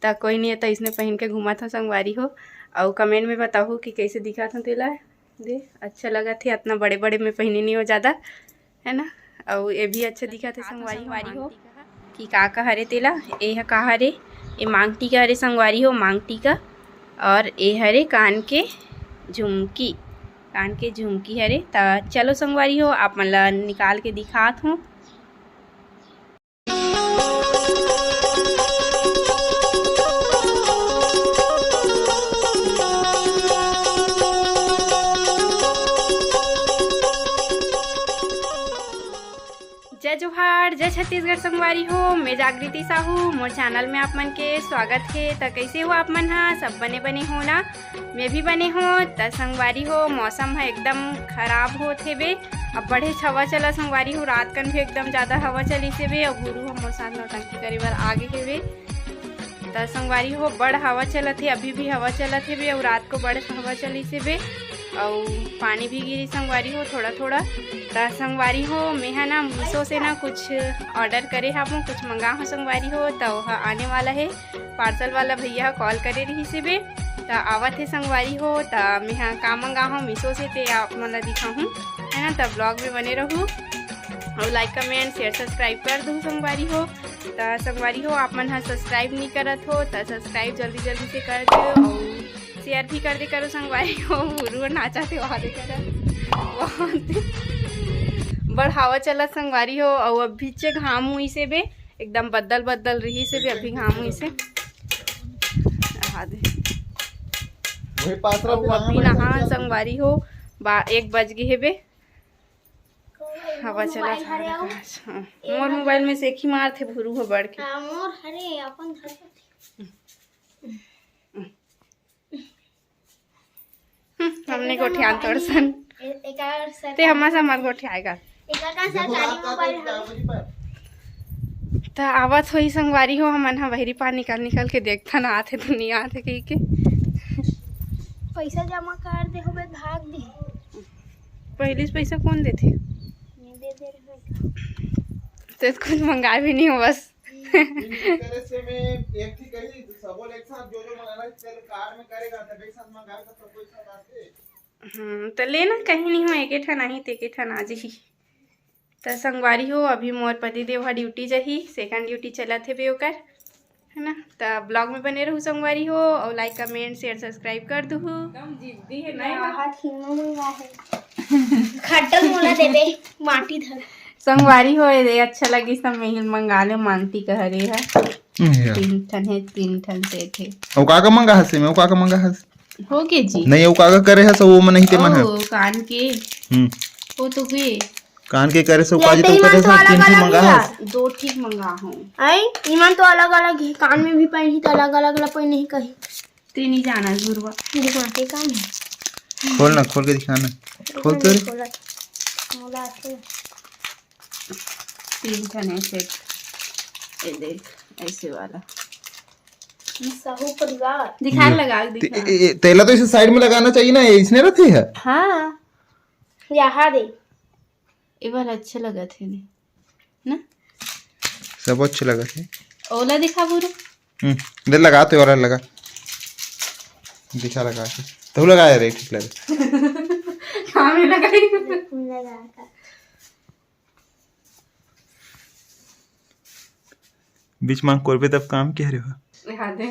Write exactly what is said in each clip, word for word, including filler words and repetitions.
त कोई नहीं है, त इसने पहन के घूमत हो संगवारी हो। अउ comment में बताहू कि कैसे दिखत हो तेला। दे, अच्छा लगत हे, अतना बड़े बड़े में पहिने नहीं हो ज्यादा, है ना। अउ ये भी अच्छा दिखत हे संगवारी हो। कि का का हरे तेला, ए ह का हरे, ए मांग टीका हरे संगवारी हो, मांग टीका। और ए हरे कान के झुमकी, कान के झुमकी हरे। त चलो संगवारी हो, आप मन ला निकाल के दिखात हूँ। जय जोहार, जय छत्तीसगढ़ संगवारी हो। मैं जागृति साहू, मोर channel में आप मन के स्वागत हे। त कैसे हो आप मन हा? सब बने बने हो ना? मैं भी बने हो। त संगवारी हो, मौसम ह एकदम खराब होत हेबे। अब बड़े हवा चला संगवारी हो, रात कन भी एकदम ज्यादा हवा चलिस हेबे। अब गुरु हमर साथ नौटंकी करे बर आगे हेबे। त संगवारी हो, बड़ हवा चलत हे, अभी भी हवा चलत हेबे, अउ रात को बड़ हवा चलिस हेबे, अउ पानी भी गिरी संगवारी हो थोड़ा थोड़ा। त संगवारी हो, मेहा ना मीशो से ना कुछ order करे हावों, कुछ मंगा हो संगवारी हो, त ओहा आने वाला हे। Parcel वाला भैया ह call करे रहिस हेबे, त आवत हे संगवारी हो। त मेहा का मंगा हो मीशो से, ते आप मन ला दिखाहूँ, है ना। त vlog में बने रहू, अउ like, comment, share, subscribe कर दू संगवारी हो। त संगवारी हो, आप मन ह subscribe नहीं करत हो, त subscribe जल्दी जल्दी से कर दो, अउ share भी कर दे करो संगवारी हो। गुरु नाचा थे वहाँ दे करा। बहुत बड़ हवा चलत संगवारी हो, अउ अभी चे घाम हुई से बे, एकदम बदल बदल रही से बे, अभी घाम हुई से। रहा दे। वही पास रहा, अउ अभी नहा संगवारी हो, बा एक बज गए हे बे। हवा चला था। हाँ। मोर मोबाइल में से एक ही मार थे भुरू हो बढ़ के। हाँ, मोर हरे अपन घर। हम्म, हमने गोठियान तोड़सन। ए-, एकर सरकारी ते हमार से हमार गोठियाएगा। एकर का देखो, सरकारी रात का मोबाइल तो हवे। कागज पर। त आवत होई संगवारी हो, हमन ह बहिरी पार निकल निकल के देखथन, आथे तो नहीं आथे कही के। पैसा जमा कर दे होबे, भाग दे। पहली से पैसा कौन देथे? नहीं दे दे रहे। ते कुछ मंगाए भी नहीं हो बस। करे से में एक थी कही, सबो एक साथ जो जो मंगाना है, तेरे कार्ड में करेगा, तब एक साथ मंगाएगा, सबको एक साथ आते। हम्म, त लेना कहीं नहीं हो, एके ठन आही, तेके ठन आ जही। त संगवारी हो, अभी मोर पति देव ह ड्यूटी जही, सेकंड ड्यूटी चलत हे बे ओकर, है ना। त vlog में बने रहू संगवारी हो, और like, comment, share, subscribe कर दूहू। एकदम जिद्दी है, नहीं? हाथ हिलना मंगा है। खट्टल मोला देबे, माटी धर। संगवारी हो, ये अच्छा लगिस त मैं ही मंगा ले, मांगटी कहरे है। हम्म, या। तीन ठन है, तीन ठन सेट है। वो का का मंगा हस में, वो का का मंगा हस? हो के जी। नहीं, वो का का करे हस, वो मन नहीं ते मन है। ओ, कान के। हम्म। वो तो हुए। कान के करे से ये उकाजी तो तेरी उकाजी मन तो साथ तीन अलग ठो अलग मंगा ही है। है। दो ठीक मंगा हूँ। आई, इमन तो अलग अलग ही, कान में भी पहनी तो अलग अलग ला पहनी कही। ते नहीं जाना गुरुआ। दिखा के काम है। खोल ना, खोल के दिखा ना। खोल तो रे। खोला। मोला आके। तीन ठन ऐसे। ये देख, ऐसे वाला। साहू परिवार। दिखा ये। लगा के ते-, दिखा। ए-, ए-, तेला तो इसे साइड में लगाना चाहिए ना, ये इसने रहती है। हाँ। यहाँ दे। ये वाला अच्छा लगत हे ने, ना? सब अच्छा लगत हे। ओला दिखा बुरु। हम्म, दे लगा तो वाला लगा। दिखा लगा के। तू लगा रे, ठीक लगे। काम में लगाई। लगा का। बीच में कोरबे तब काम के हरे हो। हाँ दे।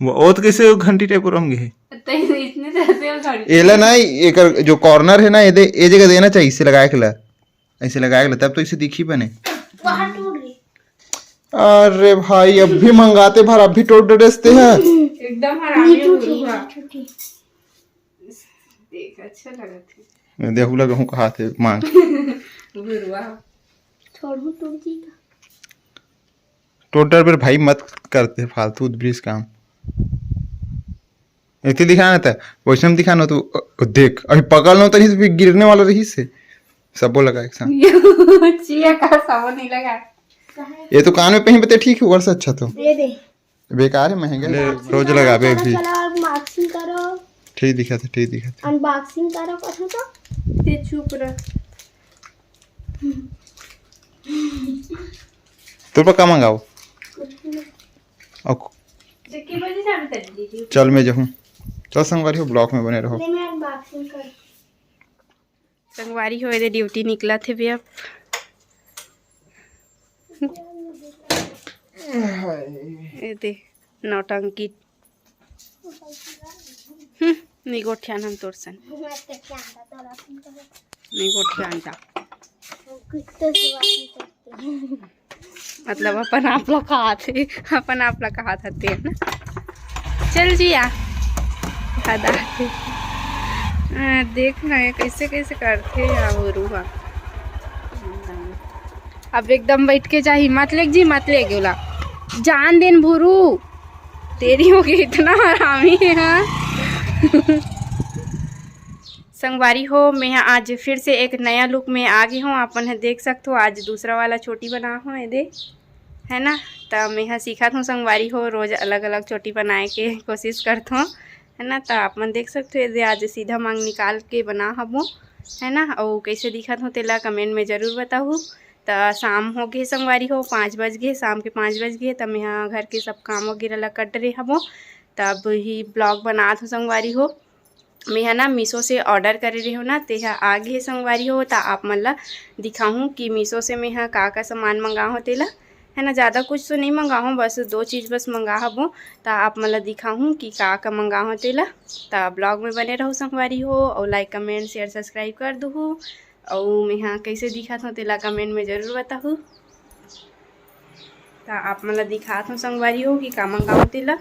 वो, वो तो कैसे वो घंटी टाइप रंग है? तो इतने जैसे वो घंटी। एला ना, एकर जो कॉर्नर है ना, ये दे, ये जगह देना चाहिए, इसे लगाए के ला। ऐसे लगाए के ला, तब तो इसे दिखी बने। वहाँ टूट गई। अरे भाई, अब भी मंगाते भर, अब भी टोट डरेसते हैं। एकदम हरामी हो गया। देख, अच्छा लगा थे। देहू लगा हूँ कहा थे मांग। गुरुआ। छोड़ू टूट जी का। टोटर पर भाई मत करते फालतू उद्बृस काम। इतनी दिखाना था, वैसे में दिखाना तो, अ, देख, अभी पकड़ लो तो नहीं, फिर गिरने वाला रही से। सबो लगा एक साथ। चिया का सबो नहीं लगा। ये तो कान में पहन पे ठीक है, और से अच्छा तो। ये दे। बेकार है, महंगा है। ले, रोज लगाबे अभी। चलो, unboxing करो। ठीक दिखा था, ठीक दिखा था। Unboxing करो कथों तो। ते चुप रह। तोर पर का मंगाओ? कुछ नहीं। अउ चल, मैं जाहूँ। चल संगवारी हो, vlog में बने रहो। ले, मैं unboxing कर। संगवारी हो, एदे duty निकलत हे बे अब। एदे नौटंकी। हम्म, नी गोठियान हम तोर सन। नी गोठियान जा। मतलब अपन आप ला खात हे, अपन आप ला खात हते ना। चल जिया। हदा के। आ, देख ना ये कैसे कैसे करथे या वो रूहा। अब एकदम बैठ के जाही, मत लेग जी, मत लेग ओला। जान देन भुरू, तेरी होगे इतना हरामी हे, हाँ। संगवारी हो, मैं आज फिर से एक नया look में आ गई हूँ। आप मन ह देख सकथो, आज दूसरा वाला चोटी बना हूँ, ये दे, है ना। त मैं ह सीखत हूँ संगवारी हो, रोज अलग अलग चोटी बनाए के कोशिश करत हूँ, है ना। त आप मन देख सकथो, ये दे आज सीधा मांग निकाल के बना हबो, है ना। अउ कैसे दिखत हो तेला comment में जरूर बताहू। त शाम हो गे संगवारी हो, पाँच बज गे, शाम के पाँच बज गे। त मैं ह घर के सब काम वगैरह ला कर डरे हबो, त अब ही vlog बनात हूँ संगवारी हो। मैं ह ना Meesho से order करे रहे हो ना, ते ह आ गे संगवारी हो। त आप मन ला दिखाहूँ कि Meesho से मैं ह का का सामान मंगा हो तेला, है ना। ज़्यादा कुछ तो नहीं मंगा हो, बस दो चीज़ बस मंगा हबो। त आप मन ला दिखाहूँ कि का का मंगा हो तेला। त vlog में बने रहो संगवारी हो, और like, comment, share, subscribe कर दूहू। और मैं ह कैसे दिखत हो तेला comment में जरूर बताहू। त आप मन ला दिखात हूँ संगवारी हो कि का मंगा हो तेला।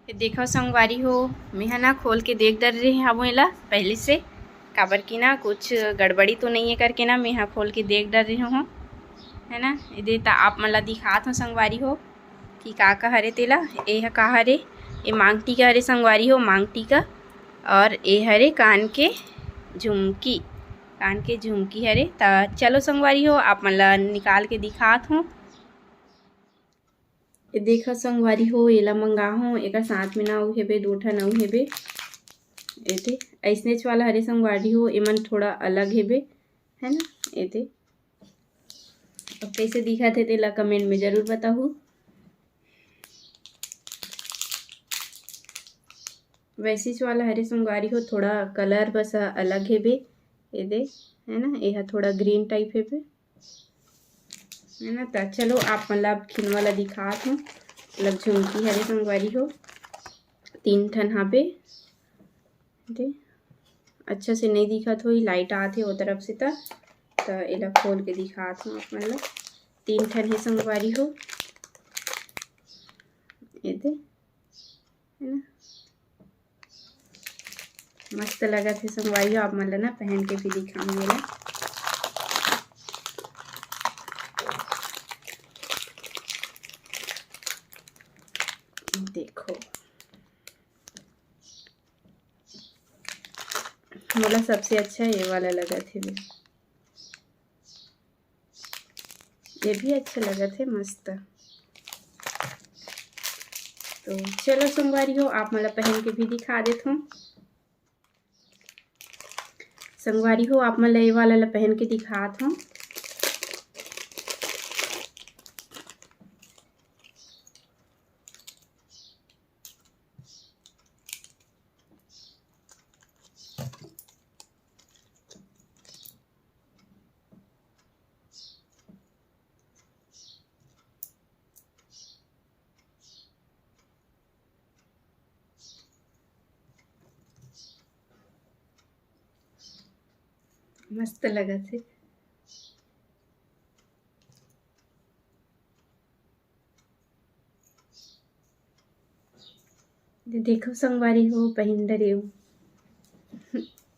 ये देखो संगवारी हो, मैं ह ना खोल के देख डर रहे हवो एला पहले से, काबर कि ना कुछ गड़बड़ी तो नहीं है करके ना मैं ह खोल के देख डर रहे हूँ, है ना। ये दे त आप मन ला दिखात हूँ संगवारी हो कि का का हरे तेला। ए ह का हरे, ए मांग टीका हरे संगवारी हो, मांग टीका। और ए हरे कान के झुमकी, कान के झुमकी हरे। त चलो संगवारी हो, आप मन ला निकाल के दिखात हूँ। ये देखा संगवारी हो, एला मंगा हो, एकर साथ में ना अउ हेबे, दो ठन अउ हेबे। एते ऐसनेच वाला हरे संगवारी हो, एमन थोड़ा अलग हेबे, है ना। एते अब कैसे दिखत हे तेला comment में जरूर बताहू। वैसीच वाला हरे संगवारी हो, थोड़ा colour बस अलग हेबे। ये दे, है ना, ये ह थोड़ा green type हेबे, है ना। त चलो आप मन ला अब खिन वाला दिखात हूँ। मतलब झुमकी हरे संगवारी हो, तीन ठन हाबे। दे, अच्छा से नहीं दिखत होही, light आत हे ओ तरफ से त, त एला खोल के दिखात हूँ आप मन ला। तीन ठन हे संगवारी हो, ये दे, है ना। मस्त लगत हे संगवारी हो, आप मन ला ना पहन के भी दिखाऊंगी ना। देखो, मोला सबसे अच्छा ये वाला लगत हे। ये भी अच्छा लगत हे, मस्त। तो चलो संगवारी हो, आप मन ला पहन के भी दिखा देत हूँ। संगवारी हो, आप मन ला ये वाला ला पहन के दिखात हूँ। मस्त लगत हे। दे देखो संगवारी हो, पहिन डरेव।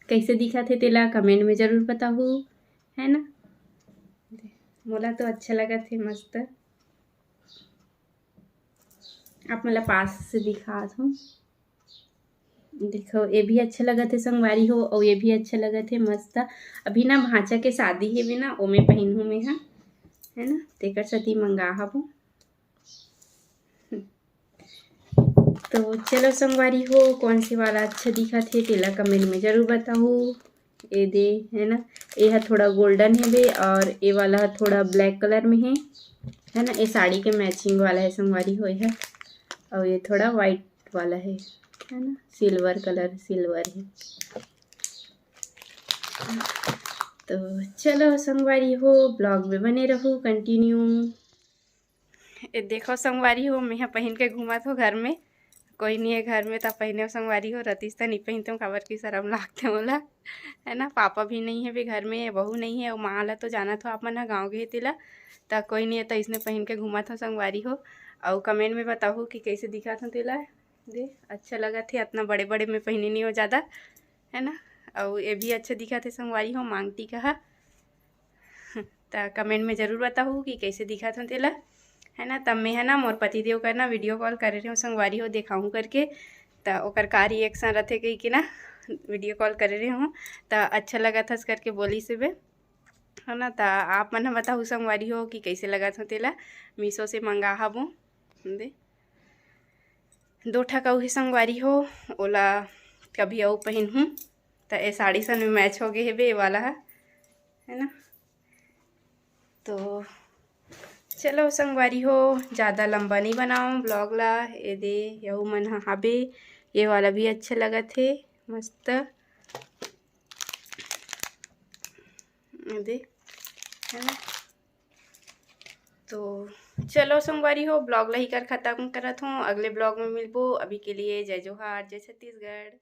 कैसे दिखत हे तेला comment में जरूर बताहू, है ना। मोला तो अच्छा लगत हे, मस्त। आप मन ला पास से दिखात हूँ। देखो, ये भी अच्छा लगत हे संगवारी हो, और ये भी अच्छा लगत हे, मस्त। अभी ना भांचा के शादी हे भी ना, ओमे पहिनहूँ मैं हा, है ना, तेकर सेती मंगा हबो। तो चलो संगवारी हो, कौन से वाला अच्छा दिखत हे तेला comment में जरूर बताहू। ये दे, है ना, ये ह थोड़ा golden हे बे, और ये वाला ह थोड़ा black colour में हे, है ना। ये साड़ी के matching वाला हे संगवारी हो, ये ह, और ये थोड़ा white वाला हे, है ना, silver colour, silver हे। तो चलो संगवारी हो, vlog में बने रहू continue। ए देखो संगवारी हो, मैं ह पहिन के घूमत हो घर में, कोई नहीं है घर में, त पहिने संगवारी हो, रतिस त नहीं पहिनते, काबर की शरम लागते मोला, है ना। पापा भी नहीं है बे घर में, बहू नहीं है, अउ माँ ला तो जानत हो आप मन ह, गाँव गे हे तेला, त कोई नहीं है, त इसने पहिन के घूमत हो संगवारी हो। अउ comment में बताहू कि कैसे दिखत हो तेला। दे, अच्छा लगत हे, इतना बड़े बड़े में पहिने नहीं हो ज़्यादा, है ना। अउ ये भी अच्छा दिखत हे संगवारी हो, मांग टीका ह। त comment में जरूर बताहू कि कैसे दिखत हो तेला, है ना। तब मैं, है ना, मोर पतिदेव कर ना video call करे रहे हो संगवारी हो, देखाहूँ करके, त ओकर का reaction रथे कही के ना video call करे रहे हो, त अच्छा लगत हस करके बोलिस हे बे, है ना। त आप मन ह बताहू संगवारी हो कि कैसे लगत हो तेला, Meesho से मंगा हबो। दे, दो ठक अउ हे संगवारी हो, ओला कभी अउ पहिनहूँ। त ए साड़ी सन में match हो गे हे बे, ये वाला ह, है ना। तो चलो संगवारी हो, ज़्यादा लंबा नहीं बनाओ vlog ला। ये दे, यहू मन ह हाबे, ये वाला भी अच्छा लगत हे, मस्त। ये दे, है ना। तो चलो संगवारी हो, vlog ला ही कर खत्म करत हूँ, अगले vlog में मिलबो। अभी के लिए जय जोहार, जय छत्तीसगढ़।